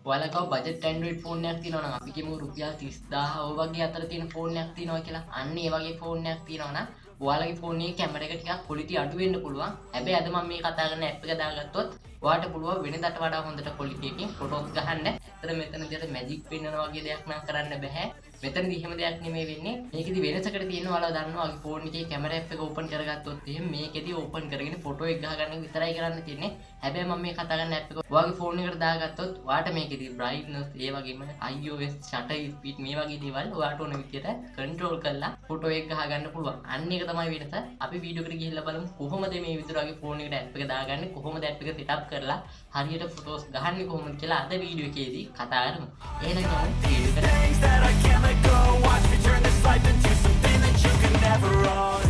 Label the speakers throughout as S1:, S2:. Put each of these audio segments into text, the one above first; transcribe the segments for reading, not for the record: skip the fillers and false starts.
S1: ඔයාලා ගාව budget Android phone එකක් තියෙනවා නම්, අපි කියමු රුපියල් 30,000 ඔය වගේ අතර තියෙන ෆෝන් එකක් තියෙනවා කියලා. අන්න ඒ වගේ ෆෝන් එකක් තියෙනවා නම් ඔයාලගේ ෆෝන් එකේ කැමරා එක ටිකක් ක්වොලිටි අඩු වෙන්න පුළුවන්. හැබැයි අද මම මේ කතා කරන ඇප් එක දාගත්තොත් ඔයාලට පුළුවන් වෙනදට වඩා හොඳට ක්වොලිටි එකකින් ෆොටෝස් ගහන්න. ඇත්තට මෙතන විදියට මැජික් පෙන්වන වගේ දෙයක් නම් කරන්න බෑ. මෙතනදි එහෙම දෙයක් නෙමෙයි වෙන්නේ. මේකෙදි වෙනසකට තියෙනවා, ඔයාලා දන්නවා ඔයාගේ ෆෝන් එකේ කැමරා ඇප් එක ඕපන් කරගත්තොත් එහෙම මේකෙදි ඕපන් කරගෙන ෆොටෝ එක ගහගන්න එක විතරයි කරන්න තියෙන්නේ. හැබැයි මම මේ කතා කරන ඇප් එක ඔයාගේ ෆෝන් එකට දාගත්තොත් ඔයාට මේකෙදි බ්‍රයිට්නස්, ඒ වගේම iOS shutter speed මේ වගේ දේවල් ඔයාට ඕන විදියට කන්ට්‍රෝල් කරලා ෆොටෝ එක ගහගන්න පුළුවන්. අන්න ඒක තමයි වෙනස. අපි වීඩියෝ එකට ගිහිල්ලා බලමු කොහොමද මේ විදියට ඔයාගේ ෆෝන් එකට ඇප් එක දාගන්නේ, කොහොමද ඇප් එක සෙටප් කරලා හරියට ෆොටෝස් ගහන්නේ කොහොමද කියලා අද වීඩියෝ එකේදී කතා කරමු. එහෙනම් යමු වීඩියෝ එකට.
S2: Things that I can't let go. Watch me turn this life into something that you can never own.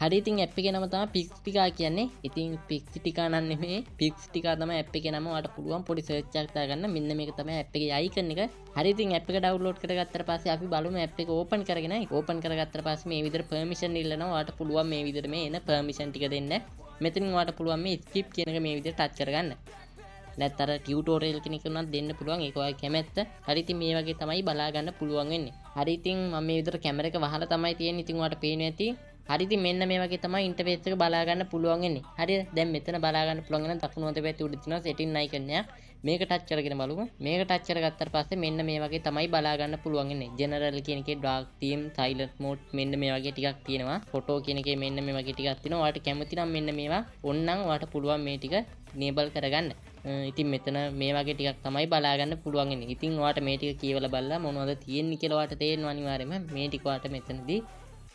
S1: හරි, ඉතින් ඇප් එකේ නම තමයි Pixtica කියන්නේ. ඉතින් Pixtica නම් නෙමෙයි, Pixtica තමයි ඇප් එකේ නම. ඔයාලට පුළුවන් පොඩි සර්ච් එකක් දාගන්න. මෙන්න මේක තමයි ඇප් එකේ අයිකන් එක. හරි, ඉතින් ඇප් එක ඩවුන්ලෝඩ් කරගත්තට පස්සේ අපි බලමු ඇප් එක ඕපන් කරගෙන. ඕපන් කරගත්තට පස්සේ මේ විදිහට පර්මිෂන් ඉල්ලනවා. ඔයාලට පුළුවන් මේ විදිහට මේ එන පර්මිෂන් ටික දෙන්න. මෙතනින් ඔයාලට පුළුවන් මේ ස්කිප් කියන එක මේ විදිහට ටච් කරගන්න. නැත්නම් අර ටියුටෝරියල් කියන එක උනත් දෙන්න පුළුවන්. ඒක ඔයාගේ කැමැත්ත. හරි, ඉතින් මේ වගේ තමයි බලා ගන්න පුළුවන් වෙන්නේ. හරි, ඉතින් මම මේ විදිහට කැමරා එක වහලා තමයි තියෙන්නේ. ඉතින් ඔයාලට පේනවා ඇති. හරි, ඉතින් මෙන්න මේ වගේ තමයි ඉන්ටර්ෆේස් එක බලා ගන්න පුළුවන් වෙන්නේ. හරිද? දැන් මෙතන බලා ගන්න පුළුවන් වෙන දකුණු අත පැත්තේ උඩ තියෙනවා සෙටින් අයිකන් එකක්. මේක ටච් කරගෙන බලමු. මේක ටච් කරගත්තට පස්සේ මෙන්න මේ වගේ තමයි බලා ගන්න පුළුවන් වෙන්නේ. ජෙනරල් කියන එකේ ඩාර්ක් තීම්, සයිලන්ට් මෝඩ් මෙන්න මේ වගේ ටිකක් තියෙනවා. ෆොටෝ කියන එකේ මෙන්න මේ වගේ ටිකක් තියෙනවා. ඔයාලට කැමති නම් මෙන්න මේවා ඕන්නම් ඔයාලට පුළුවන් මේ ටික එනේබල් කරගන්න. ඉතින් මෙතන මේ වගේ ටිකක් තමයි බලා ගන්න පුළුවන් වෙන්නේ. ඉතින් ඔයාලට මේ ටික කියවලා බලලා මොනවද තියෙන්නේ කියලා ඔයාලට තේරෙනවා අනිවාර්යයෙන්ම. මේ ටික ඔයාලට මෙතනදී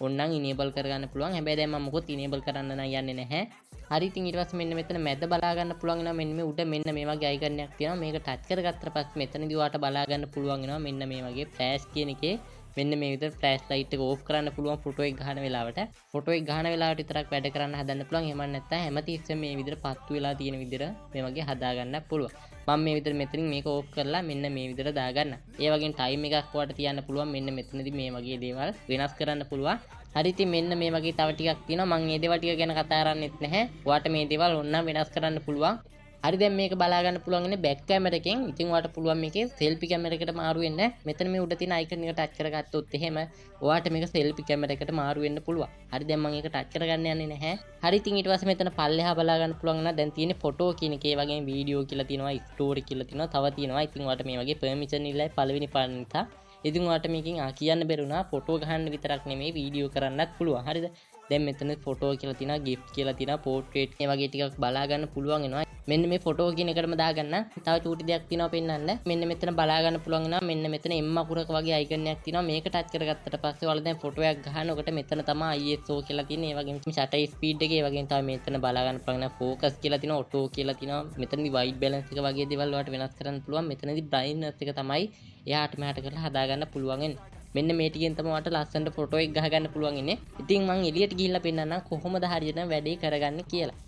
S1: ඕන්නම් ඉනේබල් කරගන්න පුළුවන්. හැබැයි දැන් මම මොකොත් ඉනේබල් කරන්න නම් යන්නේ නැහැ. හරි, ඉතින් ඊට පස්සේ මෙන්න මෙතන මැද බලා ගන්න පුළුවන් වෙනවා. මෙන්න මේ උඩ මෙන්න මේ වගේ අයිකන් එකක් තියෙනවා. මේක ටච් කරගත්තට පස්සේ මෙතනදී ඔයාලට බලා ගන්න පුළුවන් වෙනවා මෙන්න මේ වගේ ෆ්ලෑෂ් කියන එකේ මෙන්න මේ විදිහට ෆ්ලෑෂ් ලයිට් එක ඕෆ් කරන්න පුළුවන් ෆොටෝ එක ගහන වෙලාවට. ෆොටෝ එක ගහන වෙලාවට විතරක් වැඩ කරන්න හදන්න පුළුවන්. එහෙම නැත්නම් හැමතිස්සෙම මේ විදිහට පත්තු වෙලා තියෙන විදිහට මේ වගේ හදා ගන්න පුළුවන්. මම මේ විදිහට මෙතනින් මේක ඕෆ් කරලා මෙන්න මේ විදිහට දාගන්න. ඒ වගේම ටයිම් එකක් ඔයාලට තියන්න පුළුවන්. මෙන්න මෙතනදී මේ වගේ දේවල් වෙනස් කරන්න පුළුවන්. හරි, ඉතින් මෙන්න මේ වගේ තව ටිකක් තියෙනවා. මං මේ දේවල් ටික ගැන කතා කරන්නෙත් නැහැ. ඔයාලට මේ දේවල් ඕනනම් වෙනස් කරන්න පුළුවන්. හරි, දැන් මේක බලා ගන්න පුළුවන් ඉන්නේ බෑක් කැමරා එකෙන්. ඉතින් ඔයාලට පුළුවන් මේකේ සෙල්ෆි කැමරා එකට මාරු වෙන්න. මෙතන මේ උඩ තියෙන අයිකන් එක ටච් කරගත්තොත් එහෙම ඔයාලට මේක සෙල්ෆි කැමරා එකට මාරු වෙන්න පුළුවන්. හරි, දැන් මම ඒක ටච් කරගන්න යන්නේ නැහැ. හරි, ඉතින් ඊට පස්සේ මෙතන පල්ලෙහා බලා ගන්න පුළුවන් වෙනවා. දැන් තියෙන්නේ ෆොටෝ කියන එකේ වගේම වීඩියෝ කියලා තියෙනවා, ස්ටෝරි කියලා තියෙනවා, තව තියෙනවා. ඉතින් ඔයාලට මේ වගේ පර්මිෂන් ඉල්ලයි පළවෙනි පාර නිසා. ඉතින් ඔයාලට මේකෙන් කියන්න බැරි වුණා, ෆොටෝ ගහන්න විතරක් නෙමෙයි වීඩියෝ කරන්නත් පුළුවන්. හරිද? දැන් මෙතන ෆොටෝ කියලා තියෙනවා, ගිෆ්ට් කියලා තියෙනවා, පෝට්‍රේට් මේ වගේ ටිකක් බලා ගන්න පුළුවන් වෙනවා. මෙන්න මේ ෆොටෝ කියන එකටම දාගන්න. තව චූටි දෙයක් තියෙනවා පෙන්නන්න. මෙන්න මෙතන බලා ගන්න පුළුවන් වෙනවා. මෙන්න මෙතන එම් අකුරක වගේ අයිකන් එකක් තියෙනවා. මේක ටච් කරගත්තට පස්සේ ඔයාලා දැන් ෆොටෝ එකක් ගහනකොට මෙතන තමයි ISO කියලා තියෙන්නේ. ඒ වගේම ෂටර් ස්පීඩ් එක, ඒ වගේම තව මෙතන බලා ගන්න පුළුවන් වෙනවා ෆෝකස් කියලා තියෙනවා, ඔටෝ කියලා තියෙනවා. මෙතනදි වයිට් බැලන්ස් එක වගේ දේවල් ඔයාලට වෙනස් කරන්න පුළුවන්. මෙතනදි බ්‍රයිට්නස් එක තමයි එහාට මෙහාට කරලා හදාගන්න පුළුවන් වෙන්නේ. මෙන්න මේ ටිකෙන් තමයි ඔයාලට ලස්සනට ෆොටෝ එක ගහගන්න පුළුවන් ඉන්නේ. ඉතින් මං එළියට ගිහිල්ලා පෙන්නන්නම් කොහොමද හරියටම වැඩේ කරගන්නේ කියලා.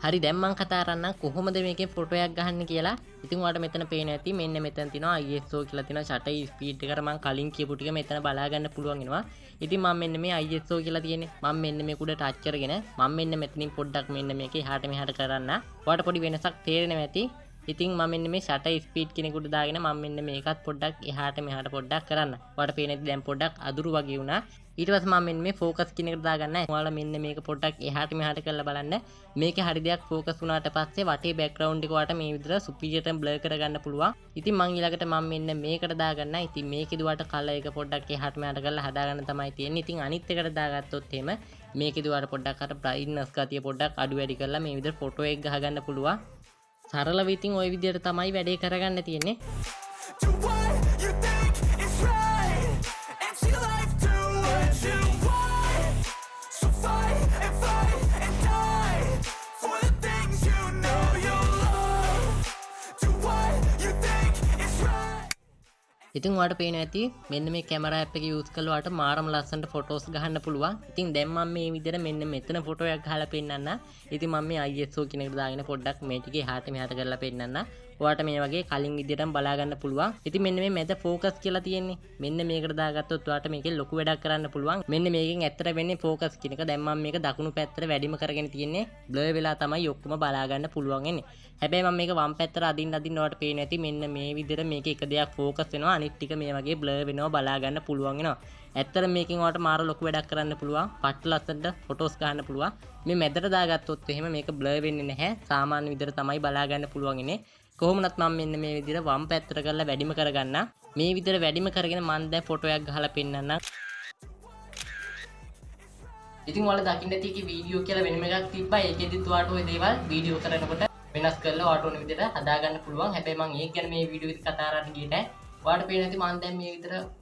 S1: හරි, දැන් මං කතා කරන්නම් කොහොමද මේකෙන් ෆොටෝ එකක් ගහන්නේ කියලා. ඉතින් ඔයාලට මෙතන පේනවා ඇති, මෙන්න මෙතන තියෙනවා ISO කියලා තියෙනවා, ෂටර් ස්පීඩ් එක අර මං කලින් කියපු ටික මෙතන බලා ගන්න පුළුවන් වෙනවා. ඉතින් මං මෙන්න මේ ISO කියලා තියෙන්නේ. මං මෙන්න මේක උඩ ටච් කරගෙන මං මෙන්න මෙතනින් පොඩ්ඩක් මෙන්න මේක එහාට මෙහාට කරන්න. ඔයාලට පොඩි වෙනසක් තේරෙනවා ඇති. ඉතින් මම මෙන්න මේ ෂටර් ස්පීඩ් කියන එක උඩ දාගෙන මම මෙන්න මේකත් පොඩ්ඩක් එහාට මෙහාට පොඩ්ඩක් කරන්න. ඔයාලට පේන ඇති දැන් පොඩ්ඩක් අදුරු වගේ වුණා. ඊට පස්සේ මම මෙන්න මේ ෆෝකස් කියන එකට දාගන්න. ඔයාලා මෙන්න මේක පොඩ්ඩක් එහාට මෙහාට කරලා බලන්න. මේකේ හරි දෙයක් ෆෝකස් වුණාට පස්සේ වටේ බෑග්ග්‍රවුන්ඩ් එක ඔයාලට මේ විදිහට සුපිරියටම බ්ලර් කරගන්න පුළුවන්. ඉතින් මං ඊළඟට මම මෙන්න මේකට දාගන්න. ඉතින් මේකෙදි ඔයාලට කලර් එක පොඩ්ඩක් එහාට මෙහාට කරලා හදාගන්න තමයි තියෙන්නේ. ඉතින් අනිත් එකට දාගත්තොත් එහෙම මේකෙදි ඔයාලට පොඩ්ඩක් අර බ්‍රයිට්නස් ගතිය පොඩ්ඩක් අඩු වැඩි කරලා මේ විදිහට ෆොටෝ එක ගහගන්න පුළුවන්. සරලව ඉතින් ඔය විදිහට තමයි වැඩේ කරගන්න තියෙන්නේ.
S2: Do what you think is right and see life, do what you want. So fight and fight and die for the things you know you love. Do what you think is right.
S1: ඉතින් ඔයාලට පේනවා ඇති මෙන්න මේ camera app එක use කරලා ඔයාලට මාරම ලස්සනට ෆොටෝස් ගහන්න පුළුවන්. ඉතින් දැන් මම මේ විදිහට මෙන්න මෙතන ෆොටෝ එකක් ගහලා පෙන්නන්න. ඉතින් මම මේ ISO කියන එකට දාගෙන පොඩ්ඩක් මේ ටික එහාට මෙහාට කරලා පෙන්නන්න. ඔයාට මේ වගේ කලින් විදිහටම බලා ගන්න පුළුවන්. ඉතින් මෙන්න මේ මැද ෆෝකස් කියලා තියෙන්නේ. මෙන්න මේකට දාගත්තොත් ඔයාට මේකෙන් ලොකු වැඩක් කරන්න පුළුවන්. මෙන්න මේකෙන් ඇත්තට වෙන්නේ ෆෝකස් කියන එක. දැන් මම මේක දකුණු පැත්තට වැඩිම කරගෙන තියෙන්නේ. බ්ලර් වෙලා තමයි ඔක්කොම බලා ගන්න පුළුවන් වෙන්නේ. හැබැයි මම මේක වම් පැත්තට අදින්න අදින්න ඔයාලට පේන ඇති මෙන්න මේ විදිහට මේක එක දෙයක් ෆෝකස් වෙනවා. අනිත් ටික මේ වගේ බ්ලර් වෙනවා බලා ගන්න පුළුවන් වෙනවා. ඇත්තට මේකෙන් ඔයාලට මාර ලොකු වැඩක් කරන්න පුළුවන්. පට්ට ලස්සනට ෆොටෝස් ගන්න පුළුවන්. මේ මැදට දාගත්තොත් එහෙම මේක බ්ලර් වෙන්නේ නැහැ. සාමාන්‍ය විදිහට තමයි බලා ගන්න පුළුවන් ඉන්නේ. කොහොම වුණත් මම මෙන්න මේ විදිහට වම් පැත්තට කරලා වැඩිම කරගන්න. මේ විදිහට වැඩිම කරගෙන මම දැන් ෆොටෝ එකක් ගහලා පෙන්නන්නම්. ඉතින් ඔයාලා දකින්න ඇති ඒකේ වීඩියෝ කියලා වෙනම එකක් තිබ්බා. ඒකෙදිත් ඔයාලට ඔය දේවල් වීඩියෝ කරනකොට වෙනස් කරලා ඔයාලට ඕන විදිහට හදාගන්න පුළුවන්. හැබැයි මම ඒක ගැන මේ වීඩියෝ එකේදී කතා කරන්න ගියේ නෑ. ඔයාලට පේන ඇති මම දැන් මේ විදිහට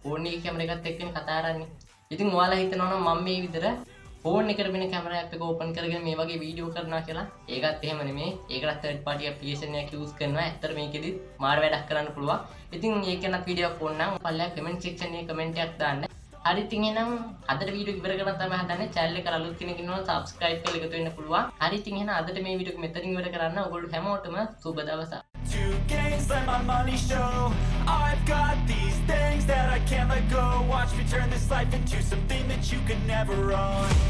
S1: ෆෝන් එකේ කැමරා එකත් එක්කනේ කතා කරන්නේ. ඉතින් ඔයාලා හිතනවා නම් මම මේ විදිහට ෆෝන් එකට වෙන කැමරා ඇප් එක ඕපන් කරගෙන මේ වගේ වීඩියෝ කරනවා කියලා. ඒකත් එහෙම නෙමෙයි. ඒකටත් තර්ඩ් පාටි ඇප්ලිකේෂන් එකක් යූස් කරනවා. ඇත්තට මේකෙදිත් මාර වැඩක් කරන්න පුළුවන්. ඉතින් ඒක ගැනත් වීඩියෝ එකක් ඕන නම් පල්ලෙහා කමෙන්ට් සෙක්ෂන් එකේ කමෙන්ට් එකක් දාන්න. හරි, ඉතින් එහෙනම් අදට වීඩියෝ ඉවර කරන්න තමයි හදන්නේ. චැනල් එක අලුත් කෙනෙක් ඉන්නවා නම් සබ්ස්ක්‍රයිබ් කරලා එකතු වෙන්න පුළුවන්. හරි, ඉතින් එහෙනම් අදට මේ වීඩියෝ එක මෙතනින් ඉවර කරන්න. ඔයගොල්ලෝ හැමෝටම සුබ දවසක්.
S2: To gains, let my money show. I've got these things that I can't let go. Watch me turn this life into something that you could never own.